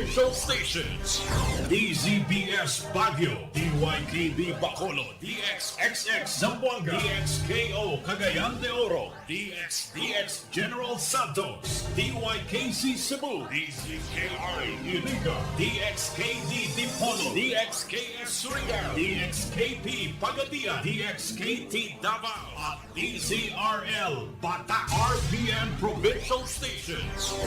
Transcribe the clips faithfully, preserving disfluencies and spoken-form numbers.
Show stations: D Z B S Baguio, D Y K B Bacolod, D X X X Zamboanga, D X K O Cagayan de Oro, D X D X General Santos, D Y K C Cebu, D Z K I Iriga, D X K D Dipolog, D X K S Surigao, D X K P Pagadian, D X K T Davao, at D Z R L Bata, R B N Provincial Stations.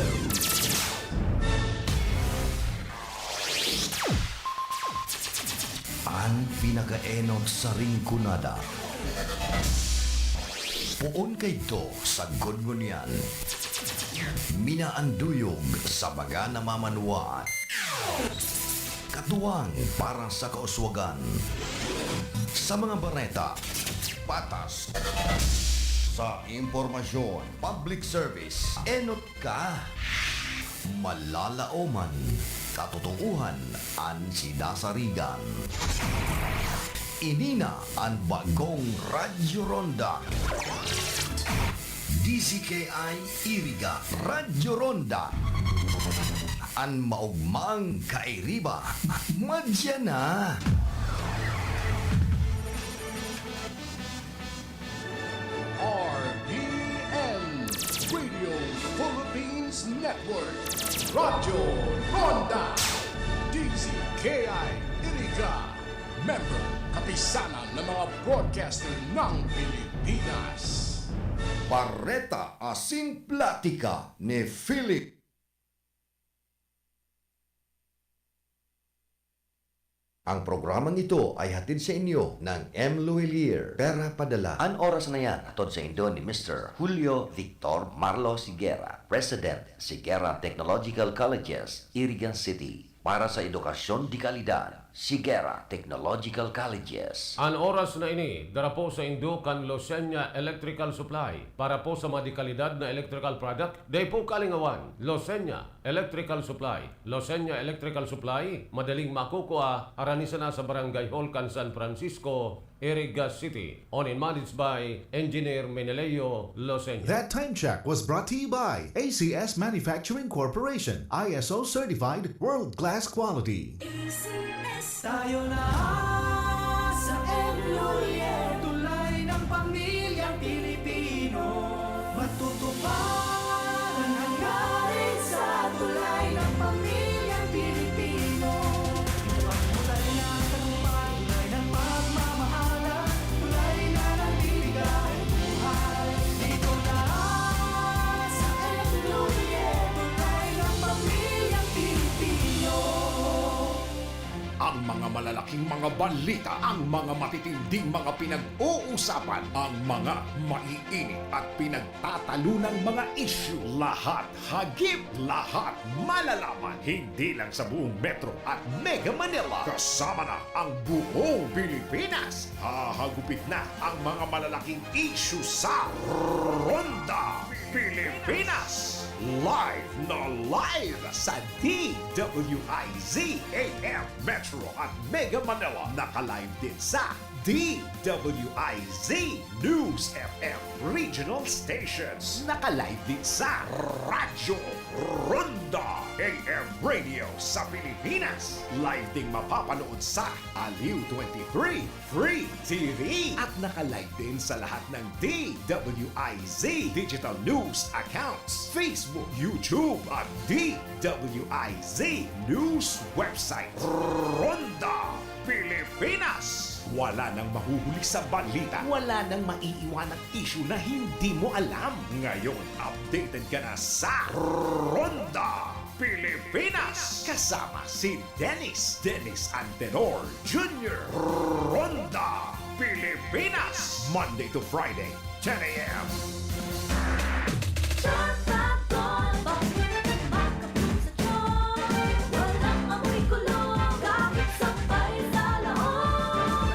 An pinakaenot sa Rinconada. Poon kaidto sagkod ngunyan. Minaanduyog sa mga namamanwaan. Katuwang para sa kauswagan. Sa mga bareta, patas. Sa impormasyon, public service, enot ka. Malalaoman, katotoohan an sinasarigan. Ini na an bagong Radyo Ronda. D Z K I Iriga, Radyo Ronda. An maogmang kairiba, madya na. R P N, Radio Philippines Network, Radyo Ronda, D Z K I Iriga, member, Kapisanan ng mga Broadcaster ng Pilipinas. Bareta asin platika ni Philip. Ang programang ito ay hatid sa inyo ng M Luwilier, Pera Padala. An oras na yan, hatod sa indo ni Mister Julio Victor Marlo Sigera, President, Sigera Technological Colleges, Iriga City. Para sa edukasyon de kalidad, Sigera Technological Colleges. An oras na ini, dara po sa indo kan Losenya Electrical Supply. Para po sa mga de kalidad na electrical product, dai po kalingawan, Losenya Electrical Supply. Losenya Electrical Supply, madaling makukua, harani sana sa Barangay Hall kan San Francisco, Iriga City. Owned and managed by Engineer Meneleo Losenya. That time check was brought to you by A C S Manufacturing Corporation, I S O certified, world-class quality. A C S. Tayo na sa M Luwilier, tulay ng pamilyang Pilipino. Matutuparan ang hangarin sa tulay ng pamilyang Pilipino. Ito ang tulay ng tagumpay, tulay ng pagmamahalan, tulay na nagbibigay buhay. Ito na sa M Luwilier, tulay ng pamilyang Pilipino. Ang mga malalaking mga balita, ang mga matitinding mga pinag-uusapan, ang mga maiinit at pinagtatalunang mga isyu, lahat hagip, lahat malalaman, hindi lang sa buong Metro at Mega Manila, kasama na ang buong Pilipinas. Hahagupit na ang mga malalaking isyu sa Ronda Pilipinas. Live na live sa D W I Z A M Metro at Mega Manila. Naka-live din sa D W I Z News F M Regional Stations. Naka-live din sa Radyo Ronda A M Radio sa Pilipinas. Live ding mapapanood sa Aliw twenty-three Free T V. At naka-live din sa lahat ng D W I Z digital news accounts, Facebook, YouTube, at D W I Z news website. Ronda Pilipinas. Wala nang mahuhuli sa balita. Wala nang maiiwanang isyu na hindi mo alam. Ngayon, updated ka na sa Ronda Pilipinas. Kasama si Dennis, Dennis Antenor Junior. Ronda Pilipinas. Monday to Friday, ten a.m. Charm Fab Gold, bakit makabloom sa charm? Walang amoy kulo, kahit sampay sa laog.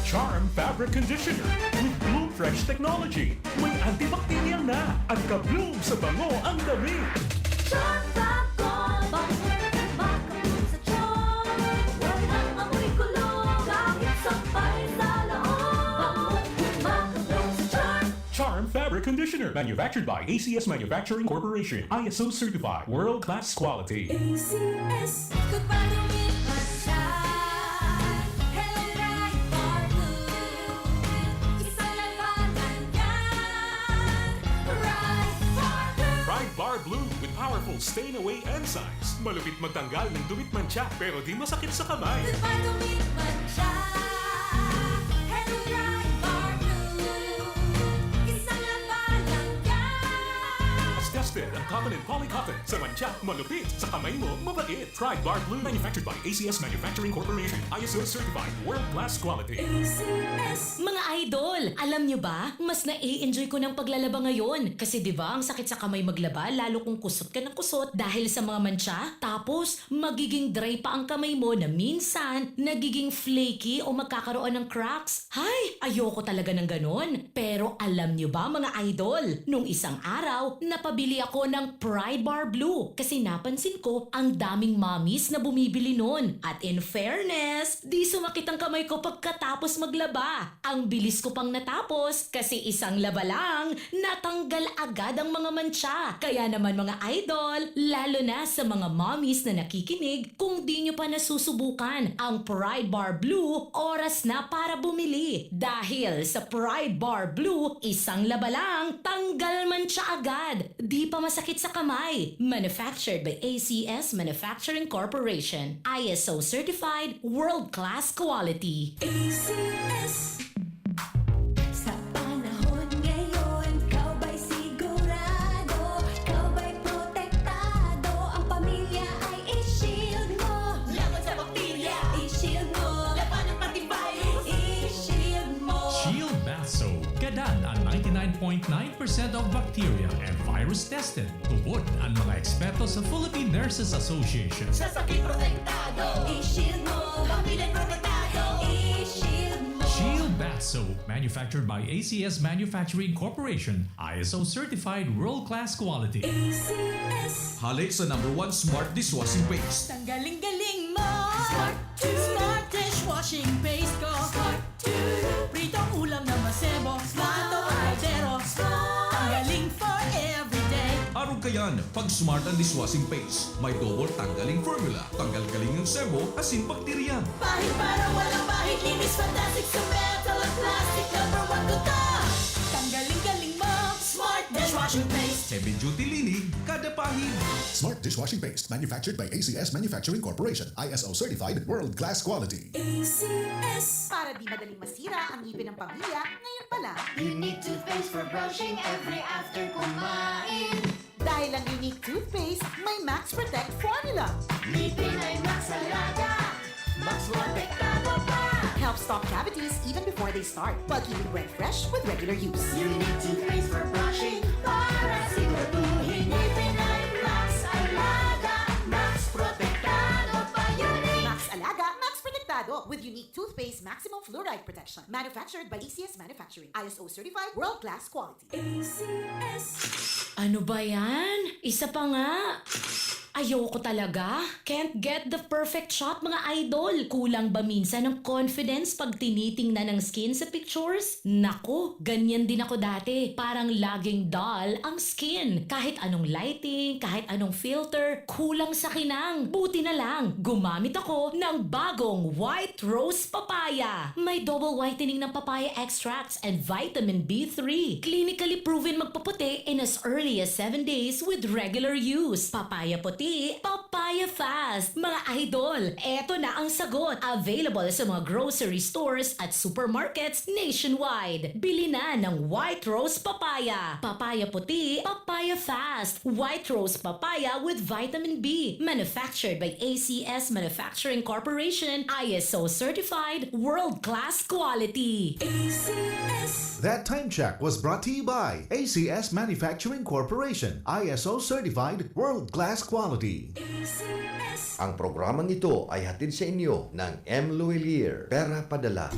Charm Fabric Conditioner with Bloom Fresh Technology. May antibacterial na at ka-bloom sa bango ang damit. Charm Fab Gold, bakit makabloom sa charm? Walang amoy kulo, kahit sampay sa laog. Bakit makabloom sa charm? Charm Fabric Conditioner, manufactured by A C S Manufacturing Corporation, I S O certified, world class quality. A C S. Goodbye, don't need my shot. Hello, Pride Bar Blue. Isa lang pangalan. Pride Bar Blue. Pride Bar Blue with powerful stain away enzymes. Malupit magtanggal ng dumi at mantsa, pero di masakit sa kamay. Goodbye, don't need my shot. Hello, Pride Bar Blue. Isa lang pangalan. Tested ang cotton and poly cotton. Sa mantsa, malupit. Sa kamay mo, mabait. Pride Bar Blue. Manufactured by A C S Manufacturing Corporation. I S O certified. World class quality. A C S. Mga idol, alam nyo ba? Mas nai-enjoy ko ng paglalaba ngayon. Kasi 'di ba, ang sakit sa kamay maglaba, lalo kung kusot ka ng kusot dahil sa mga mantsa. Tapos, magiging dry pa ang kamay mo na minsan nagiging flaky o magkakaroon ng cracks. Hay, ayoko talaga ng ganon. Pero alam nyo ba, mga idol, nung isang araw, napabili ako ng Pride Bar Blue kasi napansin ko ang daming mommies na bumibili nun. At in fairness, di sumakit ang kamay ko pagkatapos maglaba. Ang bilis ko pang natapos kasi isang laba lang, natanggal agad ang mga mantsa. Kaya naman, mga idol, lalo na sa mga mommies na nakikinig, kung di nyo pa nasusubukan ang Pride Bar Blue, oras na para bumili. Dahil sa Pride Bar Blue, isang laba lang, tanggal mantsa agad. Di pa masakit sa kamay. Manufactured by A C S Manufacturing Corporation. I S O certified, world class quality. A C S. Sa panahon ngayon, ikaw ba'y sigurado? Ikaw ba'y protektado? Ang pamilya ay i-shield mo. Laban sa bakterya, i-shield mo. Labanan pati virus, i-shield mo. Shield Bath Soap. Gadan an ninety-nine point nine percent of bacteria and virus tested. Tubod an mga eksperto sa Philippine Nurses Association. Sa sakit protektado, i-shield mo. Pamilya protektado, i-shield mo. Shield Bath Soap, manufactured by A C S Manufacturing Corporation, I S O certified world-class quality. A C S. Hale sa number one smart dishwashing paste. Tanggaling-galing mo! Smart to. Smart dishwashing paste ko! Smart to. Pritong ulam na masebo, plato o kaldero. Tanggaling for everyday. Arog kayan, pag smart ang dishwashing paste, may double tanggaling formula, tanggal galing ng sebo, asin bakterya. Pahid para walang pahid, linis fantastic sa metal at plastic, number one ko to! Tanggaling-galing mo, Smart dishwashing paste! Heavy duty linig, kada pahid. Smart dishwashing paste, manufactured by A C S Manufacturing Corporation, I S O certified, world-class quality. A C S. Para di madaling masira ang ngipin ng pamilya, ngayon pa lang. Unique toothpaste for brushing every after kumain. Dahil ang Unique Toothpaste may Max Protect Formula. Ngipin ay Max Alaga, Max Protektado pa. Helps stop cavities even before they start, while keeping breath fresh with regular use. Unique toothpaste for brushing para siguraduhin ngipin ay Max Alaga, Max Protektado pa. Unique! Max Alaga, Max Protektado with Unique Toothpaste Maximum Fluoride Protection. Manufactured by A C S Manufacturing. I S O certified, world-class quality. A C S. Ano ba yan? Isa pa nga. Ayoko talaga. Can't get the perfect shot, mga idol. Kulang ba minsan ang confidence pag tinitingnan ang skin sa pictures? Naku, ganyan din ako dati. Parang laging dull ang skin. Kahit anong lighting, kahit anong filter, kulang sa kinang. Buti na lang, gumamit ako ng bagong White Rose Papaya. May double whitening ng papaya extracts and vitamin B three. Clinically proven magpaputi in as early as seven days with regular use. Papaya puti, papaya fast. Mga idol, eto na ang sagot. Available sa mga grocery stores at supermarkets nationwide. Bili na ng White Rose Papaya. Papaya puti, papaya fast. White Rose Papaya with vitamin B. Manufactured by A C S Manufacturing Corporation. I S O certified, world-class quality. A C S. That time check was brought to you by A C S Manufacturing Corporation, I S O certified, world-class quality. A C S. Ang programang ito ay hatid sa inyo ng M. Luwilier, Pera Padala.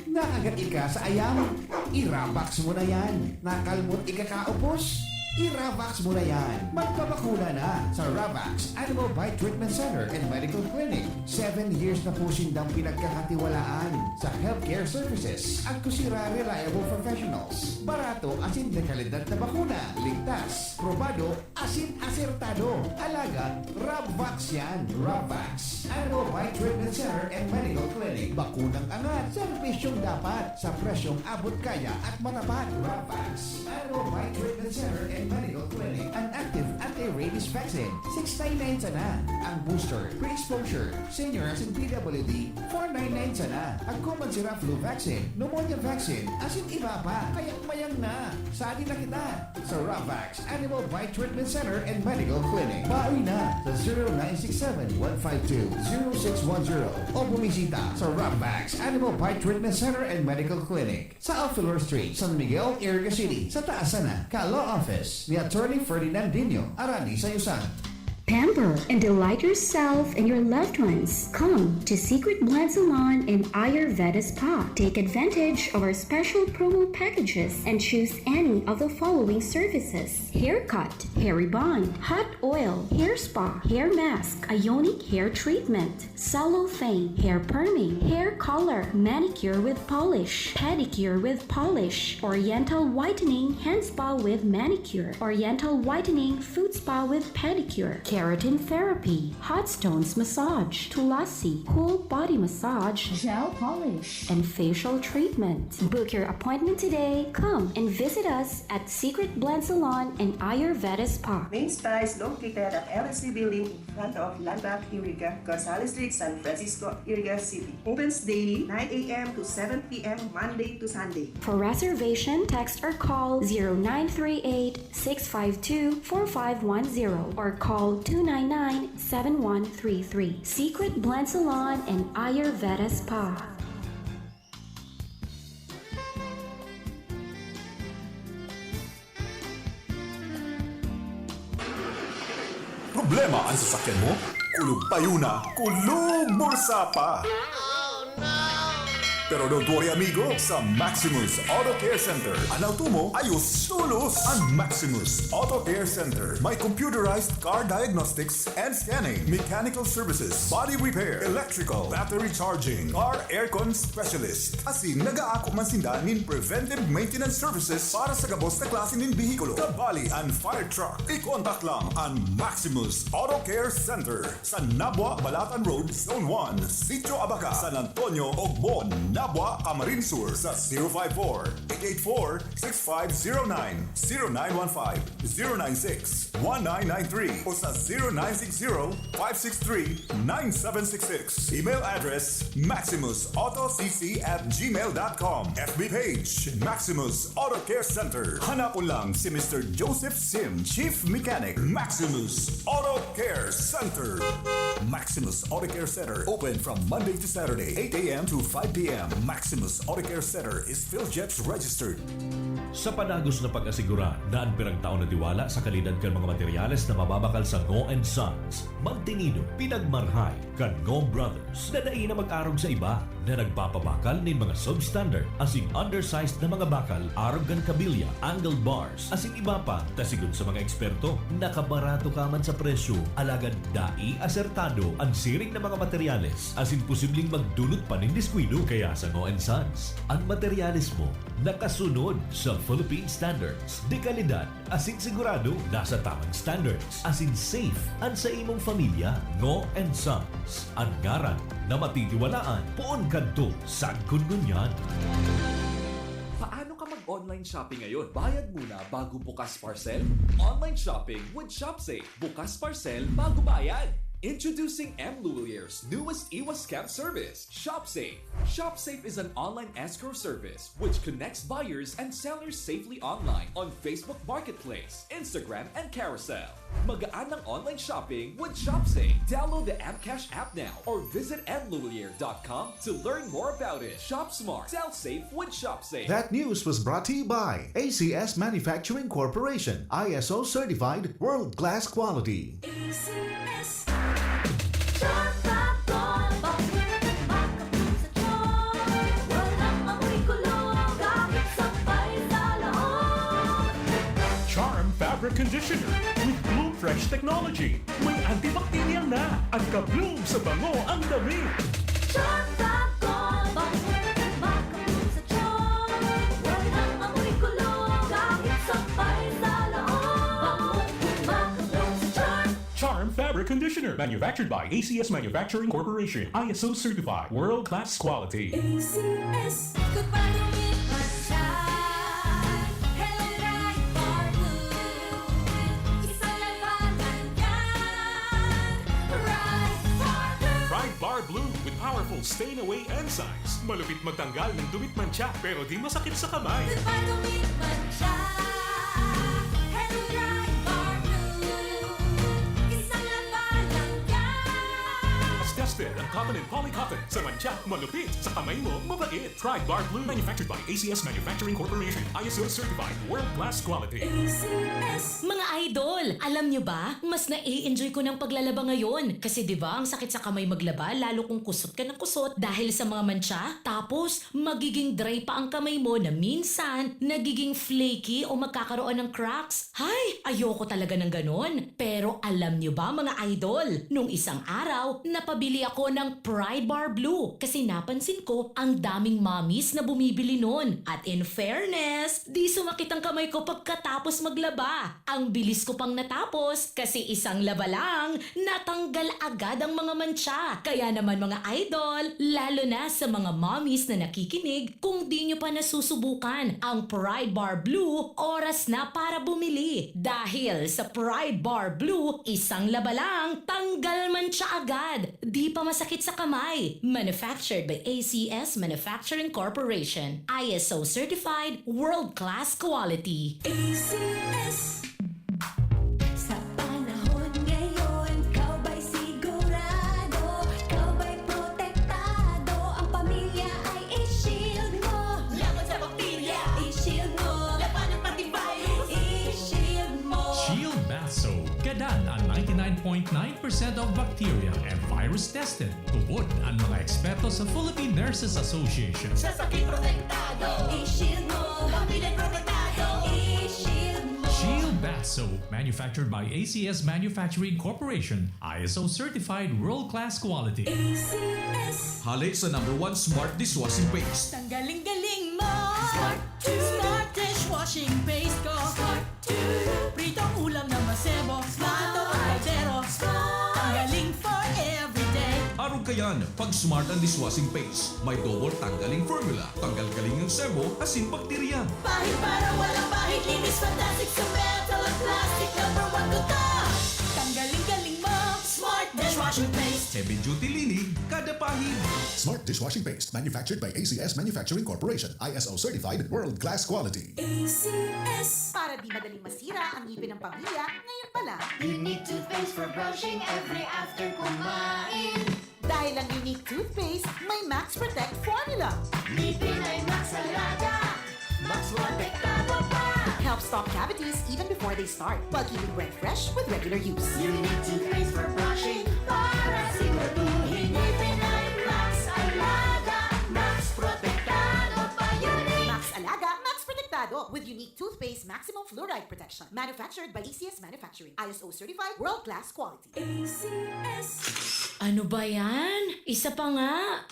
Nakagat ika sa ayam? Irabox mo na yan. Nakalmot ika kaupos? I-Ravax mo na yan. Magpabakuna na sa Ravax Animal Bite Treatment Center and Medical Clinic. Seven years na po sindang pinagkakatiwalaan sa healthcare services at kusira reliable professionals. Barato asin de kalidad na bakuna. Ligtas, probado, asin asertado. Alagad, Ravax yan. Ravax Animal Bite Treatment Center and Medical Clinic. Bakunang angat, serbisyong dapat, sa presyong abot kaya at matapat. Ravax Animal Bite Treatment Center and Medical Clinic. An active anti-rabies vaccine, six nine nine sana. Ang booster, pre-exposure, senior asin P W D, four nine nine sana. Agkuman sira flu vaccine, pneumonia vaccine, asin iba pa. Kaya mayang na. Sadi na kita sa Ravax Animal Bite Treatment Center and Medical Clinic. Bawi na sa zero nine six seven, one five two, zero six one zero o bumisita sa Ravax Animal Bite Treatment Center and Medical Clinic sa Alfilor Street, San Miguel, Iriga City, sa taas sana, ka-law office ni Attorney Ferdinand Dino, Arani sa Yusan. Pamper and delight yourself and your loved ones. Come to Secret Blend Salon and Ayurveda Spa. Take advantage of our special promo packages and choose any of the following services: haircut, hair rebond, hot oil, hair spa, hair mask, ionic hair treatment, cellophane, hair perming, hair color, manicure with polish, pedicure with polish, oriental whitening, hand spa with manicure, oriental whitening, foot spa with pedicure, keratin therapy, hot stones massage, tulasi, whole body massage, gel polish, and facial treatment. Book your appointment today. Come and visit us at Secret Blend Salon and Ayurveda Spa. Main Spa is located at L S C Building in front of Landmark Iriga, Gonzales Street, San Francisco, Iriga City. Opens daily, nine a m to seven p m, Monday to Sunday. For reservation, text or call zero nine three eight, six five two, four five one zero or call two nine nine, seven one three three. Secret Blend Salon and Ayurveda Spa. Problema an sasakyan mo? Kulog payo na, kulog bulsa pa! Pero don't worry, amigo, sa Maximus Auto Care Center, an auto mo ayos tolos. An Maximus Auto Care Center may computerized car diagnostics and scanning, mechanical services, body repair, electrical, battery charging, car aircon specialist. Asin nagaako man sinda nin preventive maintenance services para sa gabos na klase nin behikulo, kabali an fire truck. I-contact lang an Maximus Auto Care Center sa Nabua, Balatan Road, Zone one, Sitio Abaca, San Antonio, Ogbon, Nabua, Camarines Sur sa zero five four, eight eight four, six five zero nine, zero nine one five, zero nine six, one nine nine three o sa zero nine six zero, five six three, nine seven six six. Email address, maximus auto c c at gmail dot com. F B page, Maximus Auto Care Center. Hanapon lang si Mister Joseph Sim, Chief Mechanic, Maximus Auto Care Center. Maximus Auto Care Center, open from Monday to Saturday, eight a m to five p m. Maximus Auto Care Center is PhilJets registered. Sa padagos na pag-asigurar na an pirang taon na tiwala sa kalidad kan mga materyales na mababakal sa Ngo and Sons, magtinido, pinagmarhay kan Ngo Brothers na dai na mag-arog sa iba na nagpapabakal nin mga substandard asin undersized na mga bakal arog kan kabilya, angled bars, asin iba pa, ta sigon sa mga eksperto, nakabarato ka man sa presyo, alagad dai asertado an siring na mga materyales asin posibleng magdulot pa nin diskuido. Kaya sa Ngo and Sons, an materyales mo nakasunod sa Philippine standards, de kalidad, asin sigurado nasa tamang standards, asin safe an sa imong pamilya. Ngo and Sons, an ngaran na matitiwalaan poon kadto sagkod ngunyan. Paano ka mag-online shopping ngayon? Bayad muna bago bukas parcel? Online shopping with ShopSafe. Bukas parcel bago bayad. Introducing M Lulier's newest iwas scam service, ShopSafe. ShopSafe is an online escrow service which connects buyers and sellers safely online on Facebook Marketplace, Instagram, and Carousel. Magaan ang online shopping with ShopSafe. Download the M Cash app now or visit m lullier dot com to learn more about it. Shop smart, sell safe with ShopSafe. That news was brought to you by A C S Manufacturing Corporation, I S O certified, world-class quality. A C S. Sharp Pagod, bakit makapul sa tiyan? Walang amoy kulo, kahit sabay sa loob. Charm Fabric Conditioner with Bloom Fresh technology. May antibacterial na at ka-bloom sa bango ang damit. Charm Fab Gold! Bango, kumakabloom sa charm. Walang amoy kulog kahit sampay sa loob. Bango, kumakabloom sa charm. Charm Fabric Conditioner, manufactured by A C S Manufacturing Corporation, I S O certified, world-class quality. A C S. Goodbye, Dominic Manchan. Hello, Right Bar Blue. Isa lang ba lang yan? Right Bar Blue. Pride Bar Blue with powerful stain away enzymes. Malupit magtanggal ng dumit mantsa pero di masakit sa kamay. Goodbye, Dominic Manchan. Hello, Right Bar Blue. Isa lang ba lang yan? Mas tested ang cotton and polycotton. Sa mantsa, malupit. Sa kamay mo, mabait. Pride Bar Blue. Manufactured by A C S Manufacturing Corporation. I S O certified. World-class quality. A C S. Mga idol, alam nyo ba? Mas nai-enjoy ko ng paglalaba ngayon. Kasi 'di ba, ang sakit sa kamay maglaba, lalo kung kusot ka ng kusot dahil sa mga mantsa. Tapos, magiging dry pa ang kamay mo na minsan nagiging flaky o magkakaroon ng cracks. Hay, ayoko talaga ng ganon. Pero alam nyo ba, mga idol, nung isang araw, napabili ako ng Pride Bar Blue kasi napansin ko ang daming mommies na bumibili nun. At in fairness, di sumakit ang kamay ko pagkatapos maglaba. Ang bilis ko pang natapos kasi isang laba lang, natanggal agad ang mga mantsa. Kaya naman, mga idol, lalo na sa mga mommies na nakikinig, kung di nyo pa nasusubukan ang Pride Bar Blue, oras na para bumili. Dahil sa Pride Bar Blue, isang laba lang, tanggal mantsa agad. Di pa masakit sa kamay. Manufactured by A C S Manufacturing Corporation. I S O certified, world-class quality. A C S. Sa panahon ngayon, ikaw ba'y sigurado? Ikaw ba'y protektado? Ang pamilya ay i-shield mo. Laban sa bakterya, i-shield mo. Labanan pati virus, i-shield mo. Shield Bath Soap. Gadan ang ninety-nine point nine percent of bacteria and virus tested. Tubod ang mga eksperto sa Philippine Nurses Association. Sa sakit protektado, i-shield mo. Pamilya protektado, i-shield mo. Shield Bath Soap, manufactured by A C S Manufacturing Corporation, I S O certified world-class quality. A C S. Hale sa number one smart dishwashing paste. Ang galing-galing mo! Smart dishwashing paste ko! Pritong ulam na masebo, mato ang kaldero. Ang galing for everyday. Arog kayan, pag smart ang dishwashing paste, may double tanggaling formula, tanggal galing ng sebo, asin bakterya. Pahid para walang pahid, linis fantastic sa metal at plastic. Number one ko to! Ang galing-galing mo! Smart dishwashing paste! Heavy duty linig, kada pahid. Smart dishwashing paste, manufactured by A C S Manufacturing Corporation, I S O certified, world-class quality. A C S. Para di madaling masira ang ngipin ng pamilya, ngayon pa lang. Unique toothpaste for brushing every after kumain. Dahil ang Unique toothpaste, may Max Protect formula. Ngipin ay Max Alaga, Max Protektado pa. Helps stop cavities even before they start, while keeping breath fresh with regular use. Unique toothpaste for brushing, para siguraduhin ngipin ay Max Alaga, Max Protektado pa. Unique Max Alaga, Max Protektado with Unique Toothpaste Maximum Fluoride Protection. Manufactured by A C S Manufacturing. I S O certified, world-class quality. A C S. Ano ba yan? Isa pa nga.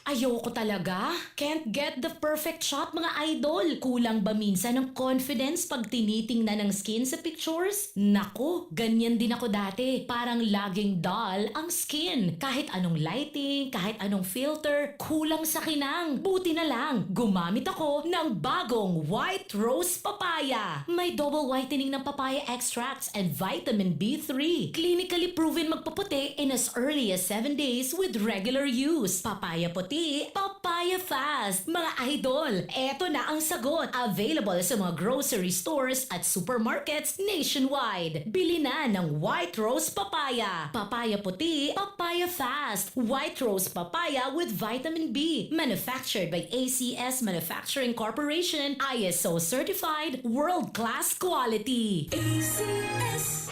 Ayoko talaga. Can't get the perfect shot, mga idol. Kulang ba minsan ang confidence pag tinitingnan ang skin sa pictures? Naku, ganyan din ako dati. Parang laging dull ang skin. Kahit anong lighting, kahit anong filter, kulang sa kinang. Buti na lang, gumamit ako ng bagong White Rose Papaya. May double whitening ng papaya extracts and vitamin B three. Clinically proven magpaputi in as early as seven days with regular use. Papaya puti, papaya fast. Mga idol, eto na ang sagot. Available sa mga grocery stores at supermarkets nationwide. Bili na ng White Rose Papaya. Papaya puti, papaya fast. White Rose Papaya with vitamin B. Manufactured by A C S Manufacturing Corporation. I S O certified, world-class quality. A C S.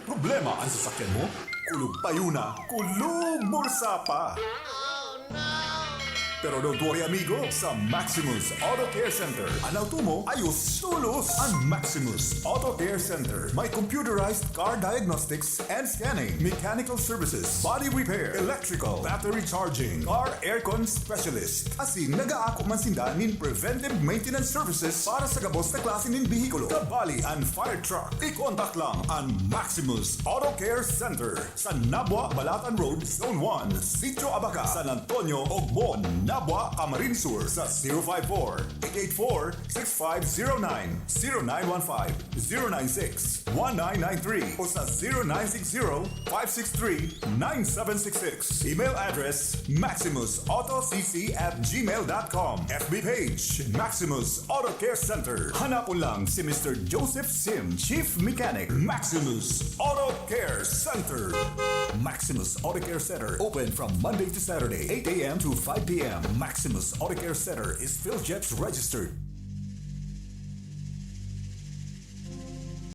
Problema ang sasakyan mo? Kulog payo na, kulog bulsa pa! Pero don't worry, amigo, sa Maximus Auto Care Center, an auto mo ayos tolos. An Maximus Auto Care Center may computerized car diagnostics and scanning, mechanical services, body repair, electrical, battery charging, car aircon specialist. Asin nagaako man sinda nin preventive maintenance services para sa gabos na klase nin behikulo, kabali an fire truck. I-contact lang an Maximus Auto Care Center sa Nabua, Balatan Road, Zone one, Sitio Abaca, San Antonio, Ogbo, Nabua, Camarines Sur sa zero five four, eight eight four, six five zero nine, zero nine one five, zero nine six, one nine nine three o sa zero nine six zero, five six three, nine seven six six. Email address, maximus auto c c at gmail dot com. F B page, Maximus Auto Care Center. Hanapon lang si Mister Joseph Sim, Chief Mechanic, Maximus Auto Care Center. Maximus Auto Care Center, open from Monday to Saturday, eight a.m. to five p.m. Maximus Auto Care Center is PhilJets registered.